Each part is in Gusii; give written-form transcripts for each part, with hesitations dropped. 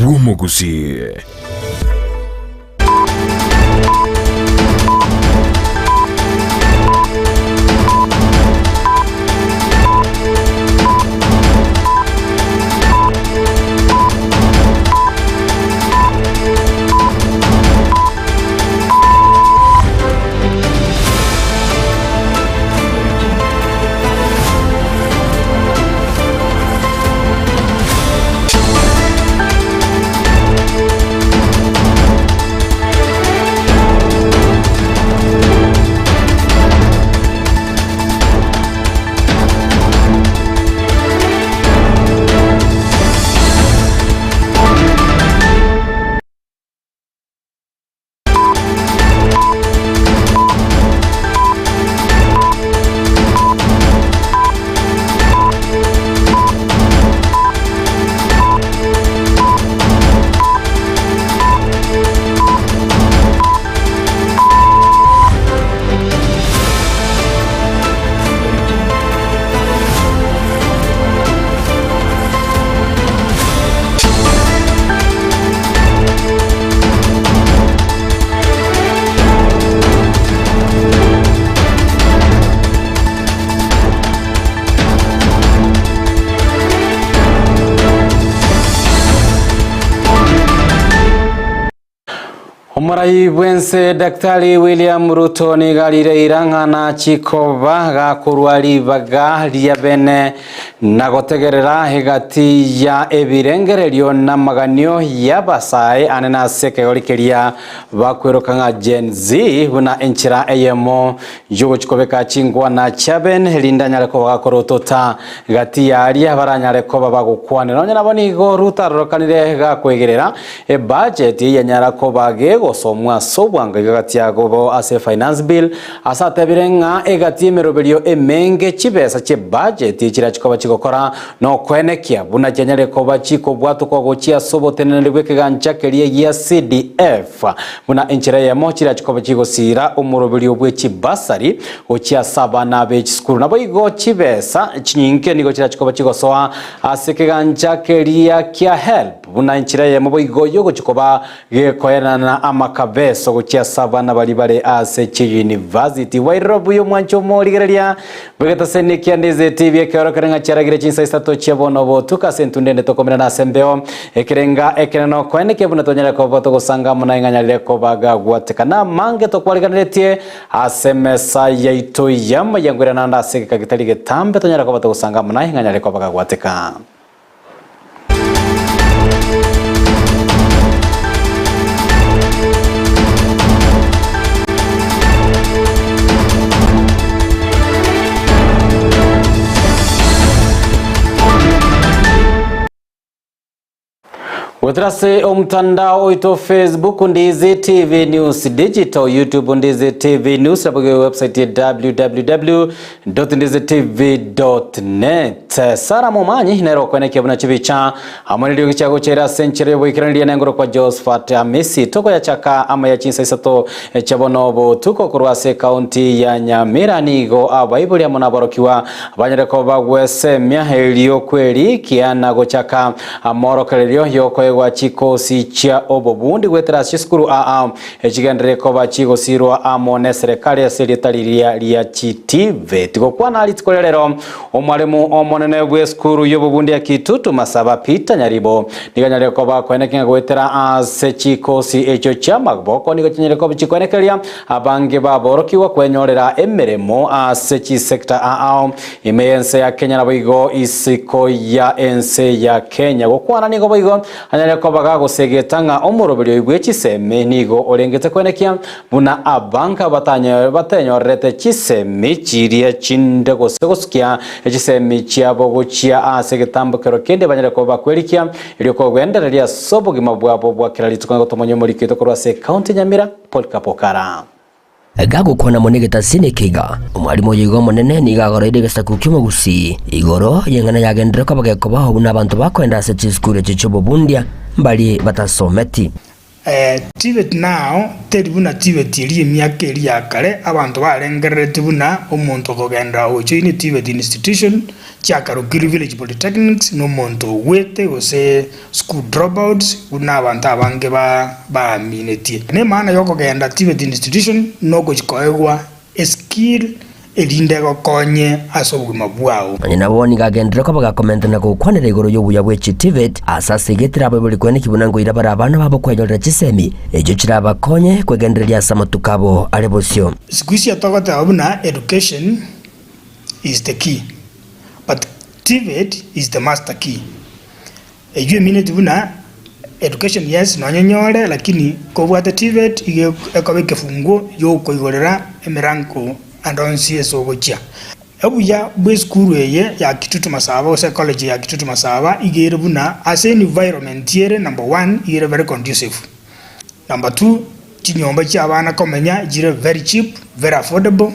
bw'Omogusii. Omorai bw'ense Daktari William Ruto nigo arire eira ng'a nachie koba gakorwa ribaga ria bene na gotegerera egati ya ebirengererio na amaganio y'abasae ane ase ekegori keria bakweroka ng'a Gen Z buna enchera eyemo y'ogochia kobeka chingwana chia bene erinde anyare koba gakorotota gati y'aria baranyare koba bagokwanera. Onye nabo nigo Ruto arorokanire gakwegerera Ebudget yanyara koba gegosomwa ase obwango iga gati yagobo ase Finance Bill ase atebire ng'a egati y'emeroberio emenge chibesa chi'ebudget chiria chikoba chigokora nokoenekia buna chianyare koba chikobwatokwa gochia ase oboteneneri bw'ekegancha keria gia CDF buna enchera eyemo chiria chikoba chigosira omoroberio bwe chibasari gochia ase abana be chisukuru. Naboigo chibesa chinyinge nigo chiria chikoba chigosoa ase ekegancha keria kia HELB. Buna enchera eyemo boigo y'ogochia koba gekoenana amakabeso gochia ase abana baria bare ase chiyunivasiti. Bwairire obuya omwancho omorigereria bw'egetaseni kia Ndizi TV ekeoro kere ng'a chiaragire chinsa isato chia bono botuko ase entunda ende tokomerana ase embeo ekerenga ekenene okoenekia buna twanyare koba togosanga amo naye ng'a nyarire koba gagwatekana amange tokwariganeretie ase emesa yaito y'amaya ngoirana ande ase egeka getari getambe tonyare koba togosanga amo naye ng'a nyarire koba gagwateka. Goetera ase omotandao oito Facebook Ndizi TV News Digital, YouTube Ndizi TV News, nabo igo website ya www.ndizitv.net. Sara Momanyi nere okwenekia buna chibicha amo neriogi chiagochaire ase enchera y'oboikeraneri nengoro kwa Josephat Amisi tokoyachaka amaya chinsa isato chia bono botuko korwa ase ekaunti ya Nyamira nigo abaibori amo naborokigwa banyare koba gwesemia erio kwerikia na gochaka Amorokererio y'okoegwa chikosi chia obobundi goetera ase chisukuru aa echigenderere koba chigosirwa amo neserekari ase erieta riria ria chiTVET. Gokwana rituko ria rero, omwalimu omonene bw'esukuru y'obobundi ya Kitutu Masaba Peter Nyaribo nigo anyarire koba koenekia ng'a goetera ase chikosi echio chi'amaboko nigo chinyarire koba chikoenekeria abange baborokigwa kwenyorera emeremo ase chisector aao Ime y'ense ya Kenya naboigo isiko ya ense ya Kenya. Gokwana nigo boigo anyare koba gagosegeta ng'a omoroberio oyo bwe chisemi nigo orengete kwenekia buna abanka batenyorerete chisemi chiria chinde gose gosukia chisemi chiabo gochia ase egetambokero kende banyare koba bakwerikia erio kogendereria ase obogima bwabo bwa kera rituko. Nigo tomonye omoriki oito korwa ase ekaunti ya Nyamira, Polycarp Okara. Gagokwana mono egetasini eke iga, omwalimu oyo iga omonene nigo agoroire egesaku ki'omogusii igoro y'eng'ana yagenderire koba gekobao buna abanto bakoenda ase chisukuru echio chi'obobundia mbari batasometi. TVET nao teri buna TVET eria emiaka eria ya kare abanto barengereretie buna omonto okogenda ogojoin TVET institution chiakarokirwe village polytechnics na omonto ogwete gose school dropouts buna abanto abange baaminetie. Nemaana yokogenda TVET institution nogochi koegwa Eskill erinde egokonye ase obogima bwao. Onye nabo nigo agenderere koba gakomenta na gokwanera igoro y'obuya bwe chitivet ase ase egetera abaibori kweneki buna ngoira bare abana babo kwenyorera chisemi echio chirabakonye kwegendereria ase amatuko abo are bosio. Siku hizi togoteba buna education is the key but TVET is the master key. Eyio emineti buna education yes nonye nyore lakini kobwate TVET iga ekoba ekefunguo giokoigorera emerango ande onsi ase ogochia. Obuya bwa esukuru eye ya Kitutu Masaba gose ecollege ya Kitutu Masaba iga ere buna ase environment ere number one iga ere very conducive. Number two chinyomba chia abana komenya chire very cheap, very affordable,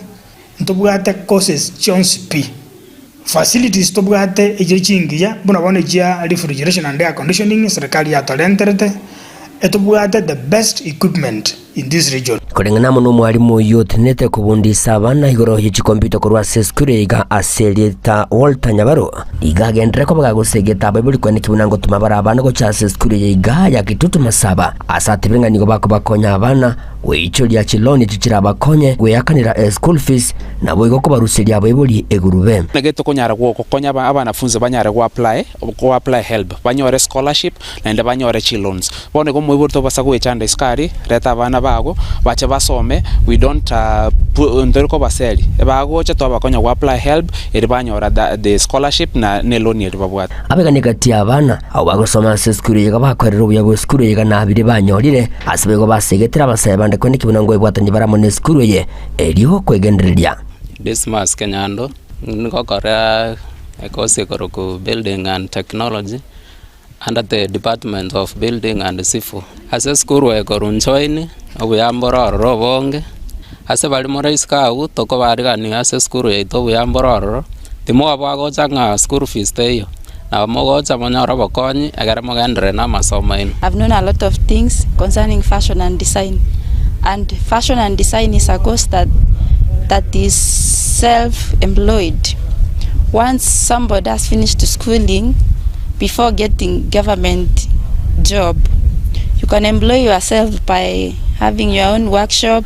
ntobwate courses chionsi pi. Facilities tobwate echire chingiya buna bono echia refrigeration and air conditioning serikali yatorenterete, etobwate the best equipment in this region. Koreng'ana amo nomwalimu oyio otenenete kobundisa abana igoro ye chikompiuta korwa ase esukuru eye iga ase erieta Walter Nyabaro, iga agenderere koba gagosegeta abaibori kweneki buna ngotoma bare abana gocha ase esukuru eye iga ya Kitutu Masaba ase atebire ng'a nigo bakobakonya abana Gweichoria chiloni echi chirabakonye gweakanera eschool fees, naboigo kobaruseria abaibori egurube. Naki tokonyara gokonya abanafunzi banyare go apply, go apply helb, banyore scholarship naende banyore chiloans. Bono igo omoibori tobasa goechanda isiko aria, reta abana bago bache basome, we don't ntori kobaseri, ebagocha twabakonya go apply helb erio banyora the scholarship na ne loan eria babwate. Abegani gati y'abana abwo bagosoma ase esukuru eye iga bakoerera obuya bw'esukuru eye iga nabire banyorire, Ase boigo basegetire abasae bande kweneki buna nkoebwatania bare amo nesukuru eye, erio kwegendereria. Dismas Kenyando, Ngokora ekosi ekorokwa Building and Technology under the department of Building and Civil. Ase esukuru eye korwa njoin, obuya mboro ororo obonge, ase baria more isiko abwo tokobarigania ase esukuru yaito obuya mboro ororo, timoba gocha ng'a school fees teiyo. Nabo mogocha monyore obokonyi, ekero mogenderere namasomo aino. I've known a lot of things concerning fashion and design and fashion and design is a course that that is self employed once somebody has finished schooling before getting government job you can employ yourself by having your own workshop.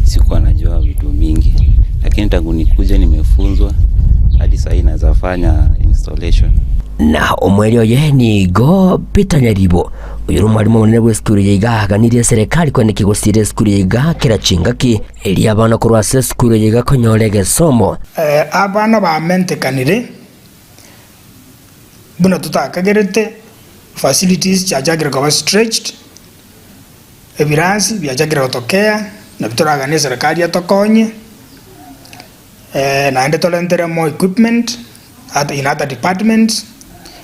Sikuwa najua vitu mingi, lakini tangu nikuje nimefunzwa hadi sahii naweza fanya installation. Na omweri oye nigo Peter Nyaribo, oyore omwalimu omonene bw'esukuru eye iga aganirie eserekari kweneki gosiira esukuru eye iga kera chingaki, erio abana korwa ase esukuru eye iga konyora egesomo. Abana bamentekanire buna totakagerete, facilities chiachakire koba stretched. Ebirasi biachakire gotokea, nabio toraganie eserekari etokonye, naende torentere more equipment at in other departments,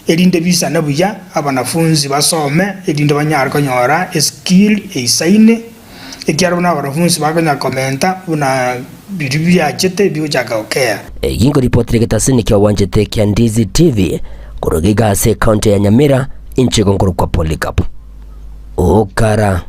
erinde bisane buya, abanafunzi basome, erinde banyare konyora eskill eisaine, ekiagera buna abanafunzi bakonya komenta buna biria biachete bigochaka gokea. Eki nkoripotera egetasini kia Wanchete kia Ndizi TV, korwa iga ase ekaunti ya Nyamira, inche igo nkorokwa Polycarp. Okara.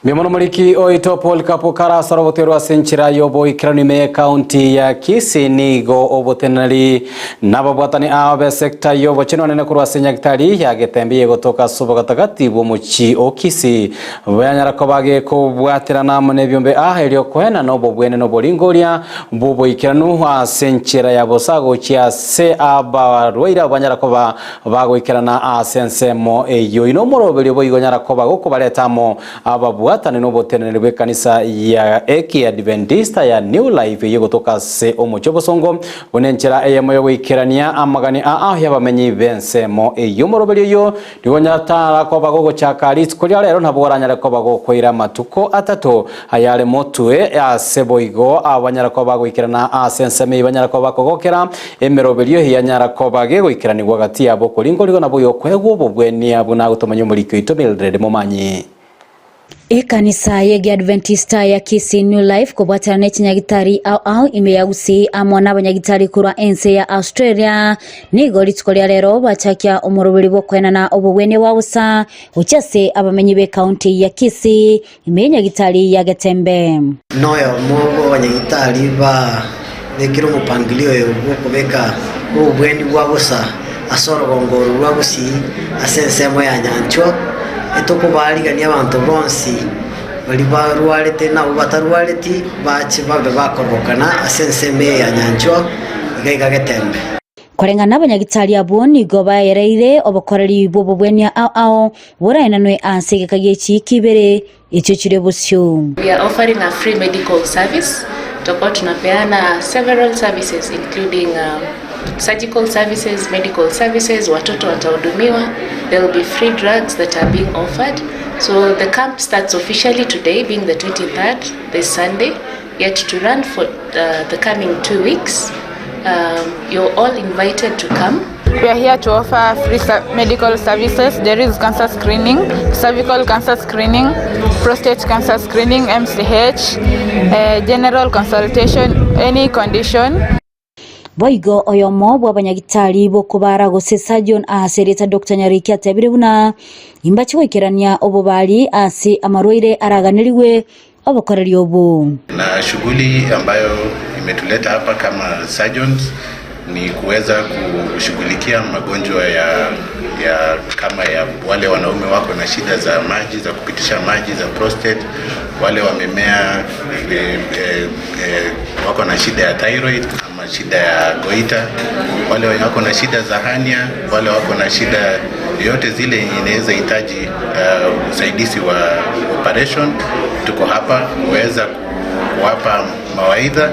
Mbuya mono moriki oito Paul Kapukara ase orogoterwa ase enchera y'oboikeranu ime y'ekaunti ya Kisii nigo oboteneneri nababwatani ao b'esecta y'obochenu anene korwa ase nyagitari ya Getembe yegotoka ase obogatagati bw'omochie o Kisii bayanyara koba gekobwaterana amo nebiombe aa erio koenana obobwene na oboringoria bw'oboikeranu ase enchera ya bosa gochia ase abarwaire abwo banyara koba Bagoikerana ase ensemo eyio inwe omoroberio boigo nyara koba gokobareta amo ababwatani noboteneneri bw'ekanisa ya Ekiadventista ya New Life eyio egotoka ase omochie obosongo, buna enchera eyemo yogoikerania amagani aa y'abamenyi b'ensemo eyio. Omoroberio oyio nigo onyatara koba gogochaka rituko ria rero nabo oranyare koba gokoira amatuko atato ayare motwe ase boigo abanyara koba bagoikerana ase ensemo eyio banyara koba bakogokera Emeroberio yanyara koba gegoikeranigwa gati yabo okoringorigwa nabo oyokoegwa obobwenia buna agotomanya omoriki oito Mildred Momanyi. Ekanisa y'Egeadventista ya Kisii New Life kobwatana ne chinyagitari ao ao ime ya Gusii amo nabanyagitari korwa ense ya Australia nigo rituko ria rero bachakia omoroberi bw'okoenana obogwenia bwa bosa gochia ase abamenyi b'ecounty ya Kisii ime y'enyagitari ya Getembe. Noyomo bw'abanyagitari babekire omopangilio oyo bw'okobeka obobweni bwa bosa ase orogongo oro rwa Gusii ase ensemo ya nyanchwa, etokobaarigania abanto bonsi baria barwarete na abwo batarwareti bache babe bakororokana ase ensemo eye ya nyanchwa iga iga Getembe. Koreng'ana nabanyagitari abwo nigo baereire obokoreri bw'obobwania ao ao boraenanwe ase egeka gie chiiki ibere echio chire bosio. We are offering a free medical service, tutakuwa tunapeana several services including surgical services, medical services, watoto watahudumiwa, there will be free drugs that are being offered. So the camp starts officially today being the 23rd, this Sunday, yet to run for the coming 2 weeks. You're all invited to come. We are here to offer free medical services. There is cancer screening, cervical cancer screening, prostate cancer screening, MCH, general consultation, any condition. Boigo oyomo bw'abanyagitari b'okobara gose surgeon ase erieta Doctor Nyariki atebire buna imbache goikerania obobari ase amarwaire araganerigwe obokoreri obo. Na shughuli ambayo imetuleta hapa kama surgeons ni kuweza kushughulikia magonjwa ya, ya kama ya wale wanaume wako na shida za maji za kupitisha maji za prostate, wale wamemea e, e, e, wako na shida ya thyroid ama shida ya goita, wale wako na shida za hernia, wale wako na shida yote zile yenye inaweza hitaji usaidizi wa operation, tuko hapa kuweza kuwapa mawaidha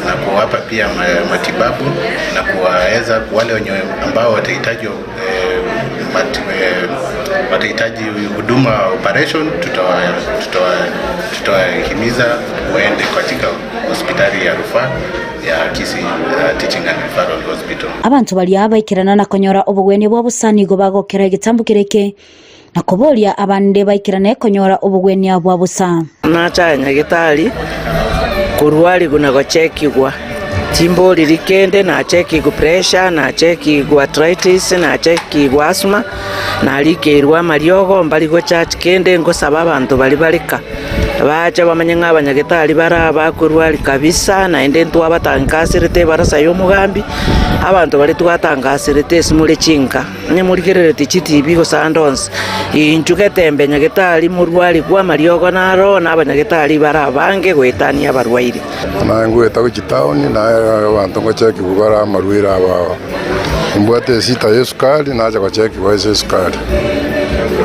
na kuwapa pia matibabu na kuwaweza wale wenye ambao watahitaji watahitaji huduma wa operation, tutawahimiza waende katika hospitali ya rufaa ya Kisii Teaching and Referral Hospital. Abanto baria baikerana na konyora obogwenia bwa bosa nigo bagokera egetambo keria eke, na koboria abande baikerane konyora obogwenia bwa bosa. Nachaye nyagetari korwarigwa na gochekigwa, timboriri kende, nachekigwa pressure, nachekigwa arthritis, nachekigwa asthma, narikeirwe amariogo mbari gochachi kende ngosaba abanto baria bare ka bache bamanye ng'a abanyagetari bare aba bakorwari kabisa naende ntwabatangaserete ebarasa ya omogambi, abanto baria twatangaserete ase more chinka. Onye morigereretie chitibi gose ande onsi, inchuo getembe nyagetari morwarigwe amariogo naro, na abanyagetari bare abange goetania abarwaire. Naye ngoeta gochia town, naye abanto ngochekigwa bare amarwaire abo aba. Nimbwate esita ya esukari, nacha gochekigwa ase esukari.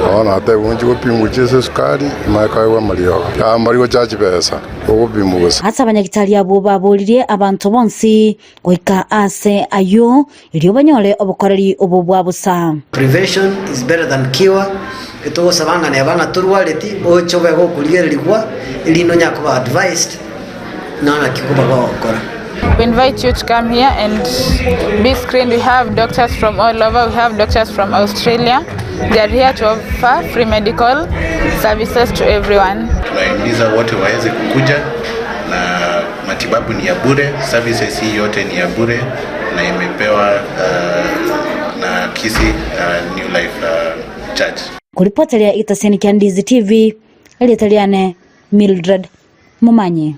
Bono natebigwa nchie gopimwa gochia ase esukari, manye koegwa amariogo. Aya mbari gochacha chibesa, ogopimwa gose. Ase abanyagitari abwo baboririe abanto bonsi Goika aase ayio, erio banyore obokoreri obo bwa bosa. Prevention is better than cure, etogosaba ng'a neba ng'a torwareti oche obe gokorigererigwa erinde onyare koba advised na naki okoba gogokora. We invite you to come here and be screened. We have doctors from all over. We have doctors from Australia. They are here to offer free medical services to everyone. Tunahimiza wote waweze kukuja na matibabu ni ya bure, services hii yote ni ya bure na imepewa na Kisii New Life Church. Koripoteria egetaseni kia Ndizi TV, erieta riane Mildred Momanyi.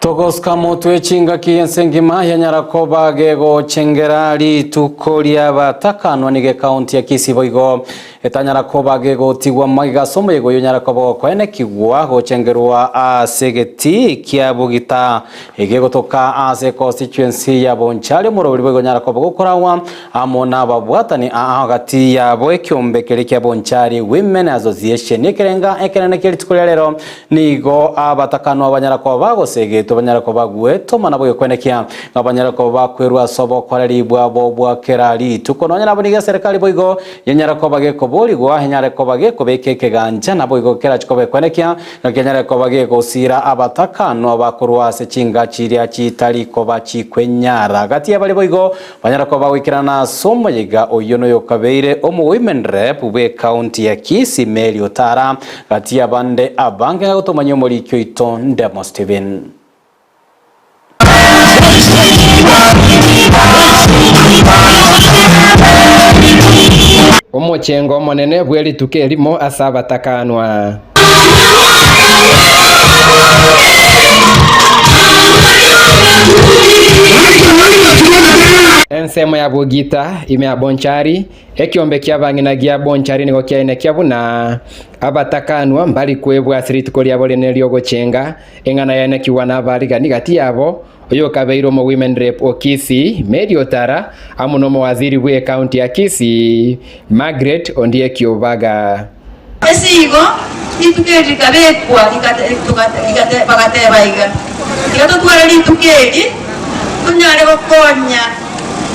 Togosuka motwe chingaki ense engima yanyara koba gegochengera rituko ri'abatakanwa nigo ekaunti ya Kisii boigo etanyara koba gegotigwa magega ase omoyega oyo onyara koba gokoenekigwa gochengerwa ase egetii kia bogita egegotoka ase constituency ya Bonchari omoroberi boigo onyara koba gokoragwa amo nababwatani aa gati yabo ekiombe keria kia Bonchari Women Association ekerenga ekenene kia rituko ria rero nigo abatakanwa banyara koba bagosegetwa. seito banyare koba gwetoma nabo gekwenekia ng'a banyare koba bakwerwa ase obokoreri bwabo bwa kera rituko. Nonya nabo nigo eserekari boigo Yenyare koba gekoborigwa, enyare koba gekobeka ekegancha, naboigo kerache koba ekwenekia, ng'a kenyare koba gegosiira abatakanwa bakorwa ase chinga chiria chitari koba chikwenyara. Gati y'abaria boigo banyare koba bagoikerana ase omoyega oyio noyokabeire omowomen rep bw'ecounty ya Kisii Mary Otara, gati y'abande abange ng'a gotomanyia omoriki oito Ndemo Stephen. Omochengo omonene bwe rituko erimo ase abatakanwa. Ensemo ya Bogita, ime ya Bonchari, Ekiombe ki'abang'ina gia Bonchari nigo kiaenekia buna abatakanwa mbari kwebwa ase rituko riabo rinene ri'ogochenga, Eng'ana yaenekigwa nabarigani gati yabo, oyokabeire omo-women rep o Kisii, Mary Otara, amo nomowaziri bw'ecounty ya Kisii, Margaret Ondieki Obaga. Ase igo rituko eri rikabekwa, bagateba iga, Tiga totware rituko eri, tonyare gokonya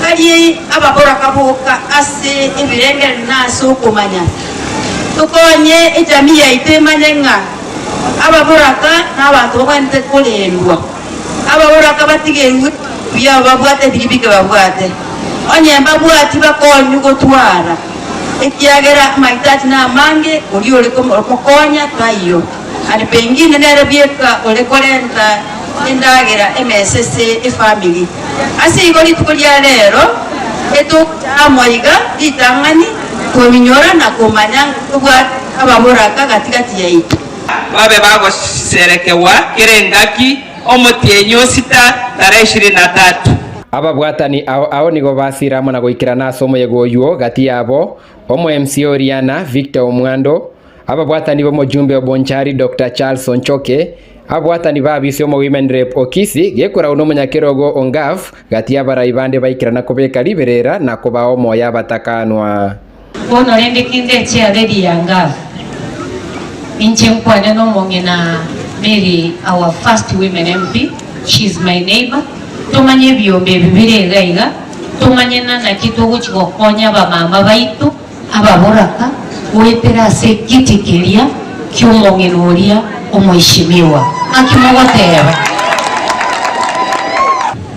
baria ababoraka boka ase ebirengererio na ase okomanya, tokonye ejamii yaito emanye ng'a Ababoraka nabanto bagwenerete korendwa. Ababoraka batigerwe buya babwate ebiria bike babwate. Onye mbabwati bakonywe gotwara, ekiagera amahitaji namange, oria ore komokonya taiyo. Naende pengine nere bweka ore korenta endagera emesa ase efamiri. Ase igo rituko ria rero etogocha amo iga ritang'ani kominyora na komanya ng'a tobwate ababoraka gati-gati yaito. Babe bagoserekegwa kera engaki, omotienyi o sita, tarehe ishirini na tatu. Ababwatani ao ao nigo basira amo na goikerana ase omoyega oyuo gati yabo, omo MCA Oriana, Victor Omwando, Ababwatani b'omojumbe o Bonchari Doctor Charles Onchoke, ababwatani b'abisi omo Women Rep o Kisii, gekorau nomonyakerogo o Ngaf, gati y'abarai bande baikerana kobeka riberera na kobaa omoyo abatakanwa. Bono rende kende echiareri ya Ngaf, inche nkwane nomong'ina Mary our first women MP, she is my neighbor, tomanye ebiombe ebi bire iga iga, tomanye nanaki togochi gokonya abamama baito, ababoraka goetera ase egiti keria ki'omong'ina oria omoishimiwa. Naki mogoteba?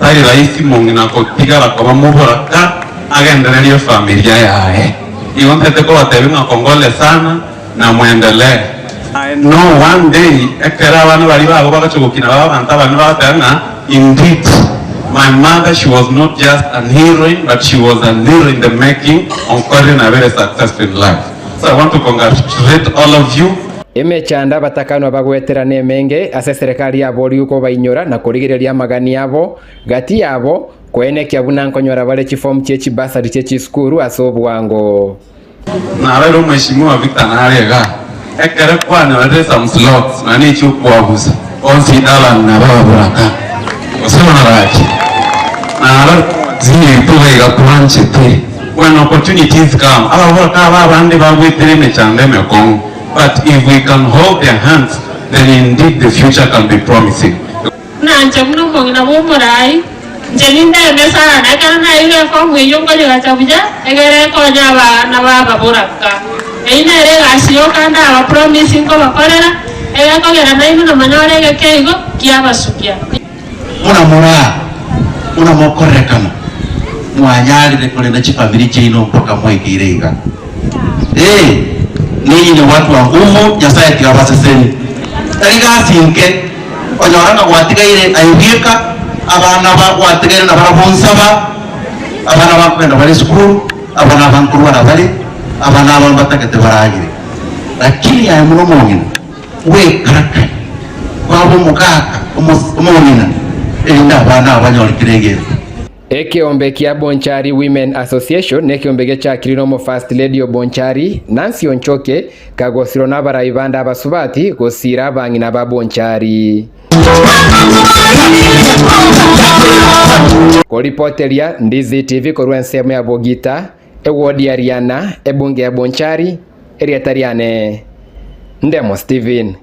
Tari rahisi mong'ina gotigara koba moboraka agendererie efamilia yaye. Igo ntete kobatebia ng'a kongole sana na mwendelee. I know one day ekero abana baria bago bagocha gokina babe abanto abanene bagoteba ng'a indeed my mother she was not just an heroine but she was an hero in the making onkorire nabere successful in life. So I want to congratulate all of you. Emechando abatakanwa bagoetera nemenge ase eserekari yaborigwe kobainyora na korigereria amagani abo gati yabo, koenekia buna nkonyora bare chifomu chie chibasari chie chisukuru ase obwango. Narorire omweshimiwa Victor nare igaa, ekere kwanyorire some slots na nechi okwabusa consider abang'ina bababoraka gose baraki. Narorire omowaziri oito iga iga twanchete when opportunities come ababoraka aba abande bagwetire emechando emekong'u but if we can hold their hands then indeed the future can be promising. Buna inche buna omong'ina bw'omoraai, inche nindeme sana, ekero naeirwe efomu eyio nkoyegacha buya, egere ekonye abana b'ababoraka. Eyio nere egasi yoka ndabapromise nkobakorera, egekogera nainwe namanyore egekeigo ki'abasukia. Buna moraa, buna mokorerekana, mwanyarire korenda chifamiri chiaino mpaka mwaikeire iga. Ee, ninyi ni watu wa nguvu, Nyasaye tiga abaseseni. Tari gasi nke, onyora ng'a gwatigaire aye bweka, abana ba gwatigaire nabarabwo nsaba, abana bakogenda bare esukuru, abana aba nkorwara bare, abana aba mbatagete baragere. Lakini aye buna omong'ina, bwekarakari, kwaba omogaka, omo- omong'ina, erinde abana aba banyore kera egento. Ekeombe kia Bonchari Women Association nekeombe gechakire nomo First Lady o Bonchari, Nancy Onchoke, kagosirwa nabarai bande abasubati gosiira abang'ina ba Bonchari. Koripoteria Ndizi TV korwa ensemo ya Bogita, eward ya Riana, ebunge ya Bonchari, erieta riane Ndemo Stephen.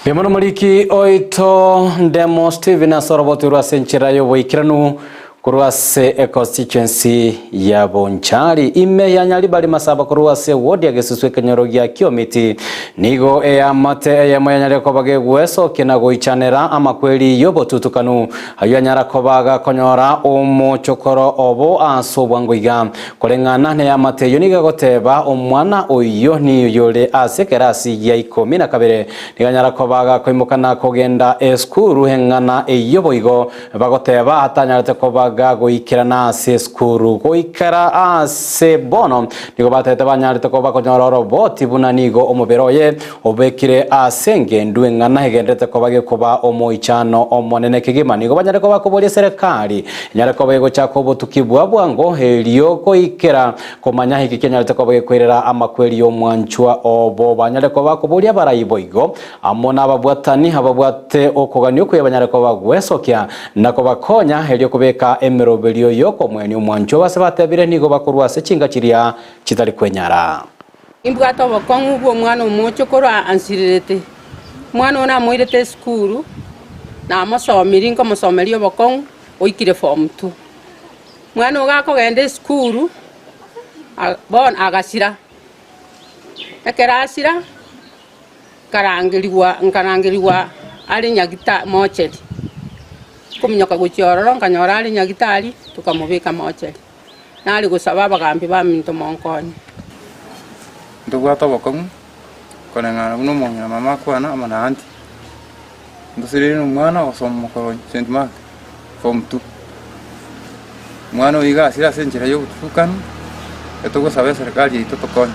Mbuya moriki oito Ndemo Stephen ase oroboti rwa ase enchera y'oboikeranu korwa ase econstituency ya Bonchari ime ya Nyaribari Masaba korwa ase ward ya Gesusu ekenyoro gia Kiomiti nigo eamate eyemo yanyarire koba gegwesokia na goichanera amakweri y'obotutukanu ayio anyara koba gakonyora omochokoro obo ase obwango iga Koreng'ana neamate eyio nigo egoteba omwana oyio niyo ore ase ekerasi gia ikomi na kabere nigo anyara koba gakoimoka na kogenda esukuru eng'ana eyio boigo bagoteba atanyarete koba gagoikerana ase esukuru goikera ase bono nigo batete banyarete koba konyora oroboti buna nigo omobere oye obekire ase engendu eng'ana egenderete koba gekoba omoichano omonene kegima nigo banyare koba koboria serikali enyare koba egochaka obotuki bwa bwango erio goikera komanya eki kianyarete koba gekoirera amakweri y'omwanchwa obo banyare koba koboria abarai boigo amo nababwatani ababwate okogania okuya banyare koba gwesokia na kobakonya erio kobeka emeroberio y'okomwenia omwanchwa base batebire nigo bakorwa ase chinga chiria chitari kwenyara. Nimbwate obokong'u bw'omwana omochokoro ansirerete. Omwana oyo namoirete esukuru, namosomirie nkomosomeria obokong'u, oikire form two. Omwana oyo gakogenda esukuru, bono agasira, ekero asira, nkarangerigwa nkarangerigwa are nyagita mocheri, nkominyoka gochia ororo nkanyora are nyagitari, tokamobeka mocheri. Nare gosaba abagambi baminto monkonye. Ntobwate obokong'u koreng'ana buna omong'ina mama akwana amo na aunty. Ntosireire na omwana ogosoma mokoronyi St Mark form two. Omwana oyo iga asire ase enchera ya obotutukanu, etogosaba eserikari yaito tokonye.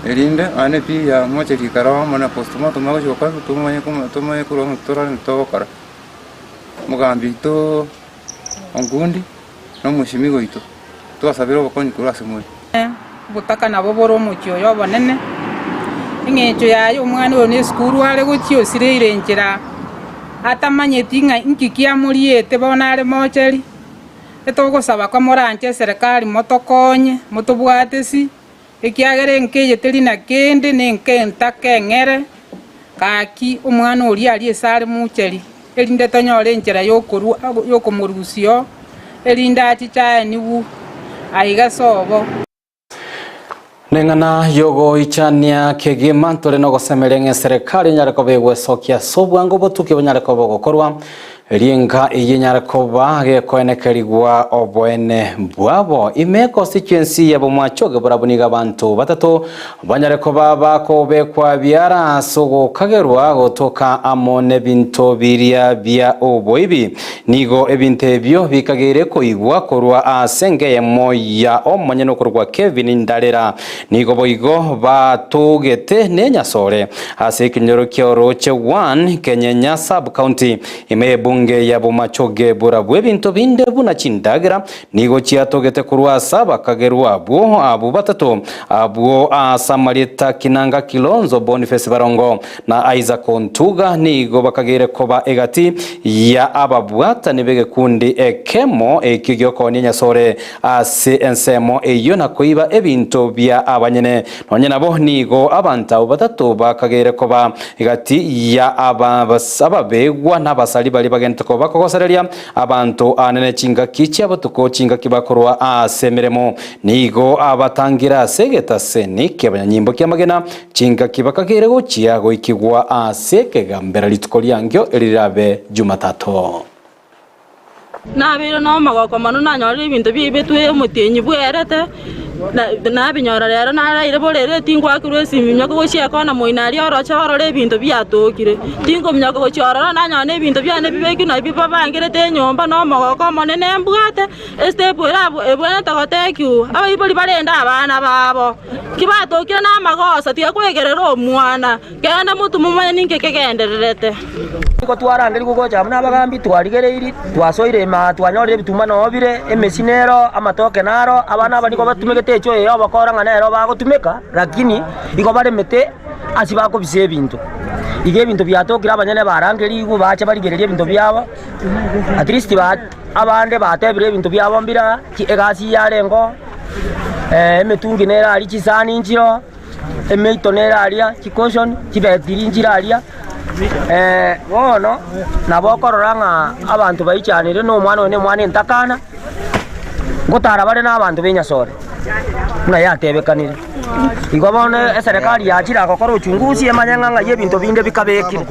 Erinde nonya na epii ya mocheri ekero amo na postmortem agochi gokora tomanye komo tomanye korwa ng'a torore nki togokora. Omogambi oito Onkundi na omochimi goito, twasabire obokonyi korwa ase more. Obotaka nabo bore omochie oyo obonene, eng'encho yaye omwana oyo nesukuru are gochia osireire enchera atamanyeti ng'a inki kiamoriete bono are mocheri, etogosaba komoranche eserekari motokonye motobwate si, ekiagera enka eye teri na kende na enka entaka eng'ere, gaki omwana oria aria ase are mocheri. Erinde tonyore enchera y'okorua y'okomorusia oo, erinde achiche aenigwe aiga sobo. Neng'ana y'ogoichania kegima ntore nogosemeria ng'a eserekari enyare koba egwesokia ase obwango obotuki bonyare koba ogokorwa, ringa eyio enyare koba gekoenekerigwa oboene bwabo. Ime constituency ya Bomachoge barabwo nigo abanto batato Banyare koba bakobekwa biara ase ogokagerwa gotoka amo nebinto biria bia oboibi. Nigo ebinto ebio bikageire koigwa korwa ase engeyemo ya omonyene okorokwa Kevin Ndarera. Nigo boigo batogete nenyasore ase ekenyoro kia oroche 1 Kenyenya Sub-county ime y'ebunge ya Bomachoge borabwo ebinto binde buna chindagera Nigo chiatogete korwa ase abakagerwa abwo abwo batato, abwo ase amarieta Kinanga Kilonzo, Boniface Barongo, na Isaac Ontuga, nigo bakageire koba egati ya ababwatani b'egekundi ekemo ekio gi'okoonia enyasore ase ensemo eyio na koiba ebinto bia abanyene. Nonye nabo nigo abanto abwo batato bakageire koba egati ya ababegwa na abasari baria bagente koba bakogosereria Abanto aanene chingaki chia botuko, chingaki bakorwa aase emeremo, nigo abatangire ase egetaseni ki'abanyanyimbo ki'amagena, chingaki bakageire gochia goikigwa ase ekegambera rituko riangio eri rirabe Jumatato. Nabeire nomogoko mono nanyorire ebinto biaibetwe omotienyi bwerete, Nabinyora rero naraire borere, tingwakirwe esimi minyoka gochia ekona moino aria oroche orore ebinto biatokire. Tinkominyoka gochia ororo nanyora na ebinto biane bibekirwe nabio babangerete enyomba na omogoko omonene mbwate, estep ere abwo ebwenerete gotekiwa, abaibori barende abana babo. Ki batokire na amagoso tiga kwegerera omwana, genda motwe momanye ninki kegendererete. Nigo twarangerigwe gocha amo nabagambi, twarigereirie, twasoire ime aa, twanyorire ebituma noo bire, emesi nero, amatoke naro, abana aba nigo batumegete echo eye obokora ng'a nero bagotumeka, lakini igo baremete ase bakobisa ebinto. Igo ebinto biatokire abanyene barangerigwe bache barigererie ebinto biabo, at least ba abande batebire ebinto biabo mbire aa, egasi yarengeo, emetungi nere aria, chisani nchiroo. Emeito nere aria, chicushion, chibetiri nchire aria, bono nabo okorora ng'a abanto baichanire na omwana oyo na omwana entakana, ngotara bare na abanto b'enyasore buna yatebekanire. Igo bono eserekari yachire agokora uchunguzi emanye ng'a ng'ai ebinto binde bikabekire.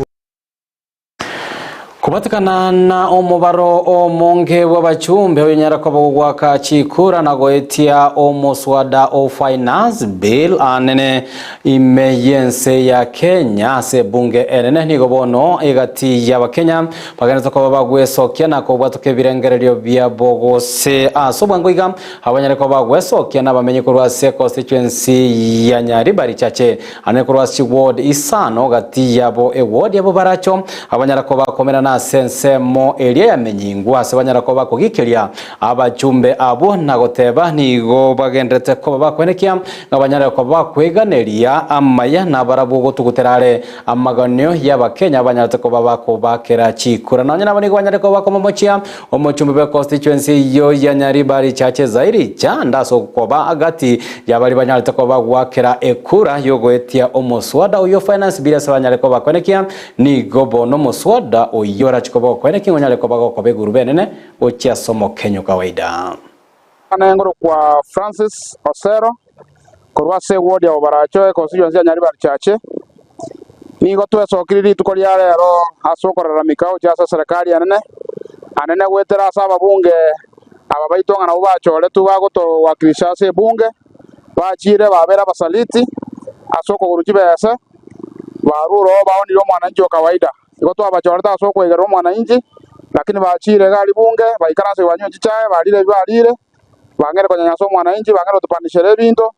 Kobatikana na omobaro omonge bw'abachumbe oyonyara koba gogwaka chikura na goetia omoswada o Finance Bill anene ime y'ense ya Kenya ase ebunge enene nigo bono egati y'abakenya bagenderete koba bagwesokia na kobwatoka ebirengererio biabo gose ase obwango iga abanyare koba bagwesokia nabamenyi korwa ase constituency ya Nyaribari Chache Ane korwa ase chiward isano gati yabo eward yabo baracho, abanyara koba bakomerana ase ensemo eria yamenyingwa, ase banyara koba bakogikeria abachumbe abwo na goteba nigo bagenderete koba bakwenekia ng'a banyare koba bakweganeria amaya nabarabwo gotugutera are amaganio y'Abakenya banyarete koba bakobakera chikura. Nonye nabo nigo banyare koba bakomomochia Omochumbi bwe constituency eyio ya Nyaribari Chache Zairi Chanda ase okoba agati yabaria banyarete koba goakera ekura yogoetia omoswada oyio Finance Bill ase banyare koba koenekia nigo bono omoswada oyio orachi koba okoenekia ng'a onyare koba gokoba egurube enene gochia ase omokenyu kawaida. Nengorokwa Francis Osero korwa ase eward ya Obaracho econstituency ya Nyaribari Chache. Nigo twesokirie rituko ria rero ase okoraramika gochia ase eserekari enene, anene goetera ase ababunge aba baito ng'a nabwo bachoretwe bagotowakilisha ase ebunge, bachire babere abasaliti ase okogurwa chibese, barure oo baonire omwananchi o kawaida. Igo twabachorete ase okoigerera omwananchi, lakini bachire iga aria bunge, baikaranse banywe chichae, barire ebi barire, bang'eire konyanyasa omwananchi, bang'eire gotopanishera ebinto,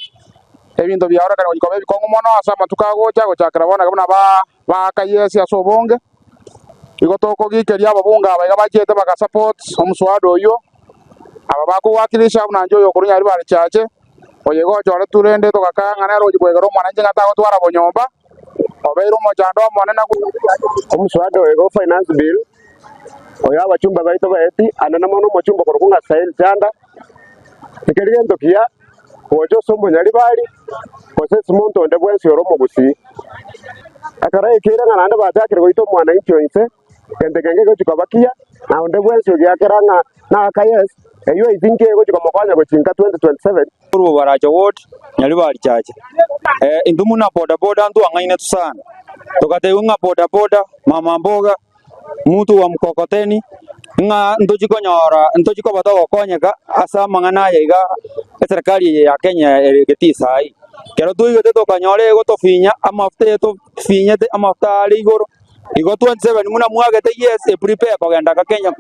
ebinto biaorekana gochia koba ebikong'u mono ase amatuko agocha, gochakera bono iga buna baaka yes ase obonge. Igo tokogikeria ababunge aba iga bachiete bagasupport omoswada oyio, aba bakowakilisha buna inche oyo okorwa Nyaribari Chache, oyo iga ochoretwe rende togakaya ng'a nere ogochia koigera omwananchi ng'a tagotwara bonyomba. Obeire omochando omonene. Omuswada oyo iga o Finance Bill, oyo abachumba baito baeti, anene mono omochumba okorokwa ng'a Sail Chanda, tikeri gento kiya gocha ase omonyaribari gose ase omonto onde bwensi ore omogusii. Ekero yaikeire ng'a naende bachakire goita omwananchi o inse, gento kenge gegochia koba kiya, na onde bwensi ogiakera ng'a naaka yes, eyio I think egochia komokonya gochia nka 2027. Korwa Baracho Ward, Nyaribari Chache. Intwe buna bodaboda ntwang'ainetwe sana, togatebiwa ng'a bodaboda, mama mboga, mutu wa mkokoteni, ng'a ntochi konyora ntochi koba togokonyeka ase amang'ana aya iga eserekari eye ya Kenya ere getii saii. Ekero twaigete tokanyora egotofinya amafuta etofinyete amafuta are igoro. Igo 27 buna mwagete yes e prepare kogenda aka Kenya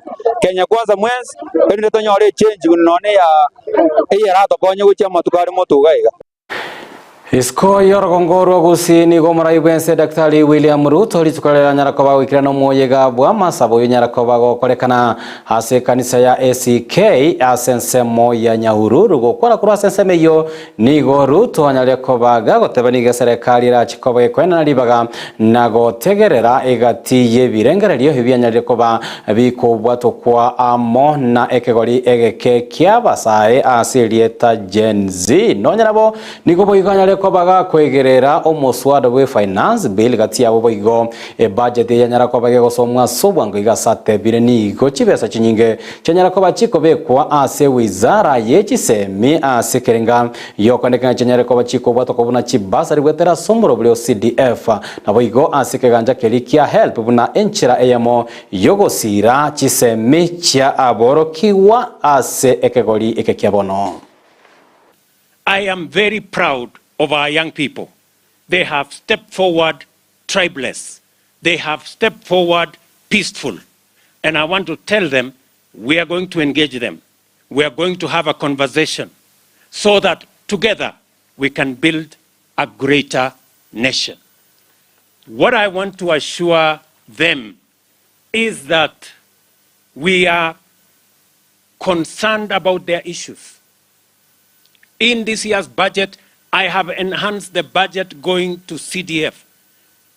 Kenya kwanza mwensi erinde tonyore echange nonye ya eyeratokonye gochia amatuko are motu iga iga. Isiko y'orogongo rwa Gusii nigo omorai bw'ense Daktari William Ruto rituko riria anyara koba goikerana omoyega bw'amasabo oyio onyara koba gokorekana ase ekanisa ya ACK ase ensemo ya Nyahururu. Gokwana korwa ase ensemo eyio Nigo Ruto anyare koba gagoteba nigo eserekari erache koba gekoenana ribaga na gotegerera egati y'ebirengererio ebianyarire koba bikobwatokwa amo na ekegori egeke ki'abasae ase erieta Gen Z. Nonya nabo nigo boigo anyare koba gakoegerera omoswada bwe Finance Bill gati yabo boigo ebudget eyanyara koba gegosomwa ase obwango iga ase atebire nigo chibesa chinyinge Chianyara koba chikobekwa ase wizara ye chisemi ase ekerenga gi'okoendeka ng'a chianyare koba chikobwatokwa buna chibasari goetera ase omorobori o CDF, naboigo ase ekegancha keria kia HELB buna enchera eyemo y'ogosiira chisemi chia aborokigwa ase ekegori eke kia bono. I am very proud of our young people, they have stepped forward tribeless, they have stepped forward peaceful and I want to tell them we are going to engage them, we are going to have a conversation so that together we can build a greater nation. What I want to assure them is that we are concerned about their issues. In this year's budget, I have enhanced the budget going to CDF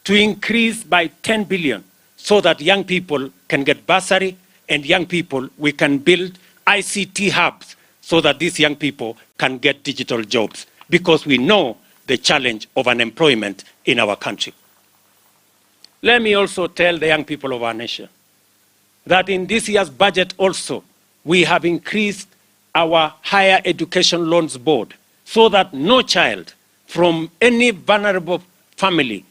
to increase by 10 billion so that young people can get bursary and young people, we can build ICT hubs so that these young people can get digital jobs because we know the challenge of unemployment in our country. Let me also tell the young people of our nation that in this year's budget also, we have increased our Higher Education Loans Board so that no child from any vulnerable family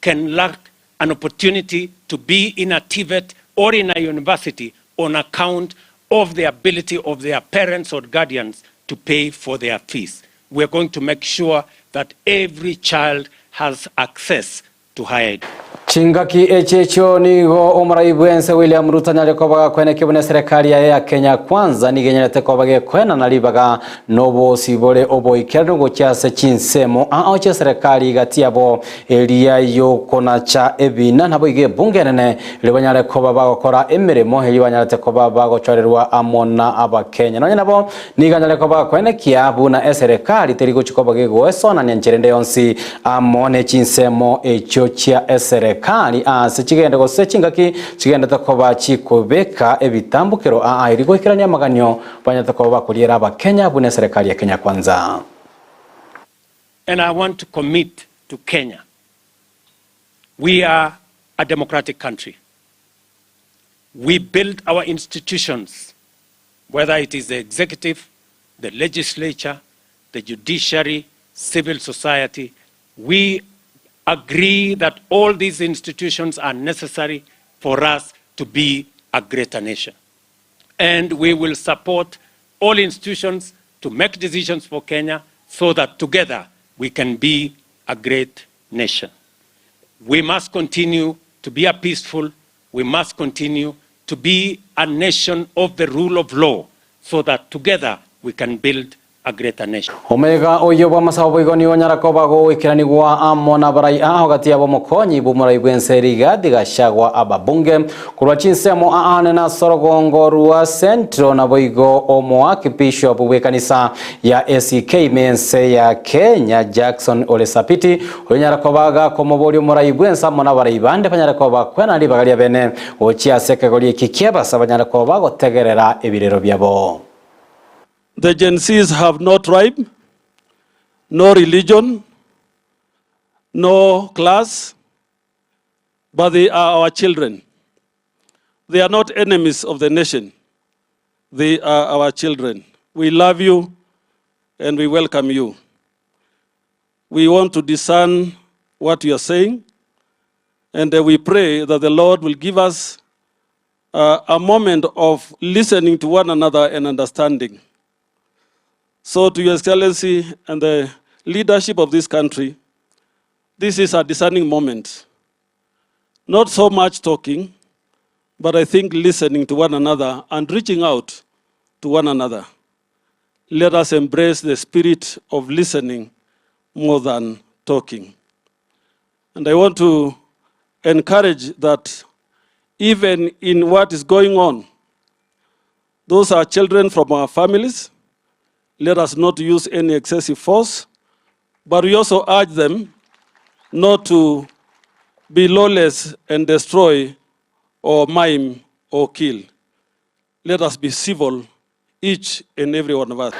can lack an opportunity to be in a TVET or in a university on account of the ability of their parents or guardians to pay for their fees. We are going to make sure that every child has access to higher education. Chingaki echi echio nigo omorai bw'ense William Ruto anyare koba gakwenekio buna eserekari yaye ya Kenya Kwanza nigo enyarete koba gekoenana ribaga nobosibore oboikeranu gochia ase chinsemo ao chi'eserekari gati yabo eria y'okonacha ebina naboigo ebunge enene erio banyare koba bagokora emeremo eria banyarete koba bagochorerwa amo na abakenya. Nonye nabo Nigo anyare koba akoenekia buna eserekari teri gochia koba gegoesonania nchera ende yonsi amo ne chinsemo echio chia eserekari aase chigende gose chingaki chigendete koba chikobeka ebitambokero aa eri goikerania amaganio banyarete koba bakoriera abakenya buna eserekari ya Kenya Kwanza. And I want to commit to Kenya. We are a democratic country. We build our institutions whether it is the executive, the legislature, the judiciary, civil society, we agree that all these institutions are necessary for us to be a greater nation. And we will support all institutions to make decisions for Kenya so that together we can be a great nation. We must continue to be a peaceful, we must continue to be a nation of the rule of law so that together we can build a greater nation. Omega oyio bw'amasabo boigo nigo onyara koba goikeranigwa amo nabarai ao gati yabo omokonyi bw'omorai bw'ense Rigathi Gachagua ababunge korwa chinsemo aane na orogongo rwa Central naboigo omoakibishop bw'ekanisa ya ACK ime ense ya Kenya Jackson Ole Sapiti oyonyara koba gakomoboria omorai bw'ense amo nabarai bande banyare koba bakwenana ribaga ria bene gochia ase ekegori eki ki'abasa banyare koba bagotegerera ebirero biabo. The Gen Zs have no tribe, no religion, no class, but they are our children. They are not enemies of the nation. They are our children. We love you and we welcome you. We want to discern what you are saying, and we pray that the Lord will give us a moment of listening to one another and understanding. So, to Your Excellency and the leadership of this country, this is a discerning moment. Not so much talking, but I think listening to one another and reaching out to one another. Let us embrace the spirit of listening more than talking. And I want to encourage that even in what is going on, those are children from our families. Let us not use any excessive force, but we also urge them not to be lawless and destroy or maim or kill. Let us be civil, each and every one of us.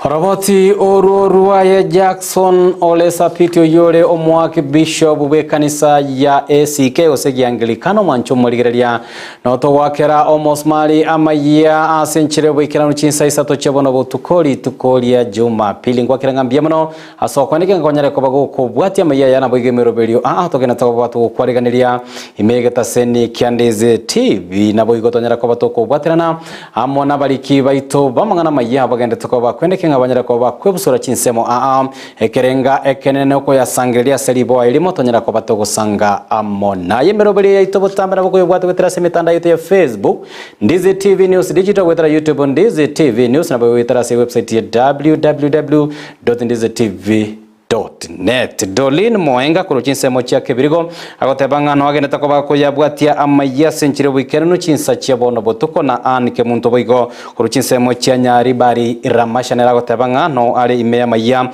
Oroboti orwo rwaye Jackson Ole Sapiti oyio ore omoakibishop bw'ekanisa ya ACK gose Giangilikano omwancho omorigereria notogoakera omosumari amayia ase enchera y'oboikeranu chinsa isato chia bono botuko rituko ria Jumapili ngwakera ng'a mbuya mono ase okwaneka nkonyare koba gokobwatia amaiya aya naboigo emeroberio aa togenda tokoba togokwariganeria ime egetaseni kia Ndizi TV naboigo tonyara koba tokobwaterana amo nabariki baito b'amang'ana amaya bagendete koba bakwendeke ng'a banyare koba bakwebusura chinsemo aa ekerenga ekenene okoyasangereria ase riboa erimo tonyara koba togosanga amo naye emeroberio yaito botambe nabo koyobwate goetera ase emetandao yaito ya Facebook Ndizi TV News Digital goetera YouTube Ndizi TV News nabo goetera ase ewebsite ya www.ndizitv.net. Doreen Moenga korwa chinsemo chia Kebirigo agoteba ng'a noagenete koba koyabwatia amayia ase enchera y'oboikeranu chinsa chia bono botuko na Ann Kemunto boigo korwa chinsemo chia Nyaribari Ramasha nere agoteba ng'a no are ime y'amayia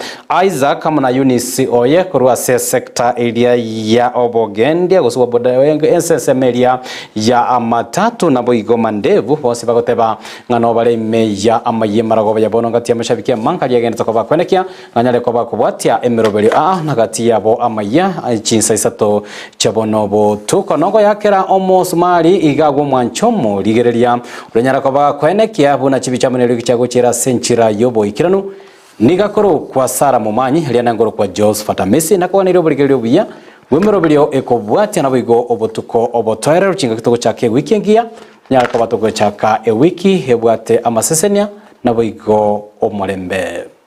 Isaac amo na Eunice oye korwa ase esector eria ya obogendia gose boda ensensemo eria ya amatatu naboigo Mandevu bonsi bagoteba ng'a nobare ime ya amayia maragoba ya bono ngati y'amashabiki amange aria agenderete koba akwenekia ng'a anyare koba akobwatia. emeroberio aa na gati yabo amayia chinsa isato chia bono botuko. Nogoyakera omosumari iga agwo omwancho omorigereria oranyara koba gakoenekia buna chibicha amo neriogi chiagochiera ase enchera y'oboikeranu. Nigo akorokwa Sara Momanyi, riane nkorokwa Josphat Amisi, nakoganeire oborigereria obuya bw'emeroberio ekobwatia naboigo obotuko obotoereru chingaki togochaka ewiki engiya, tonyare koba togochaka ewiki ebwate amasesenia naboigo omorembe.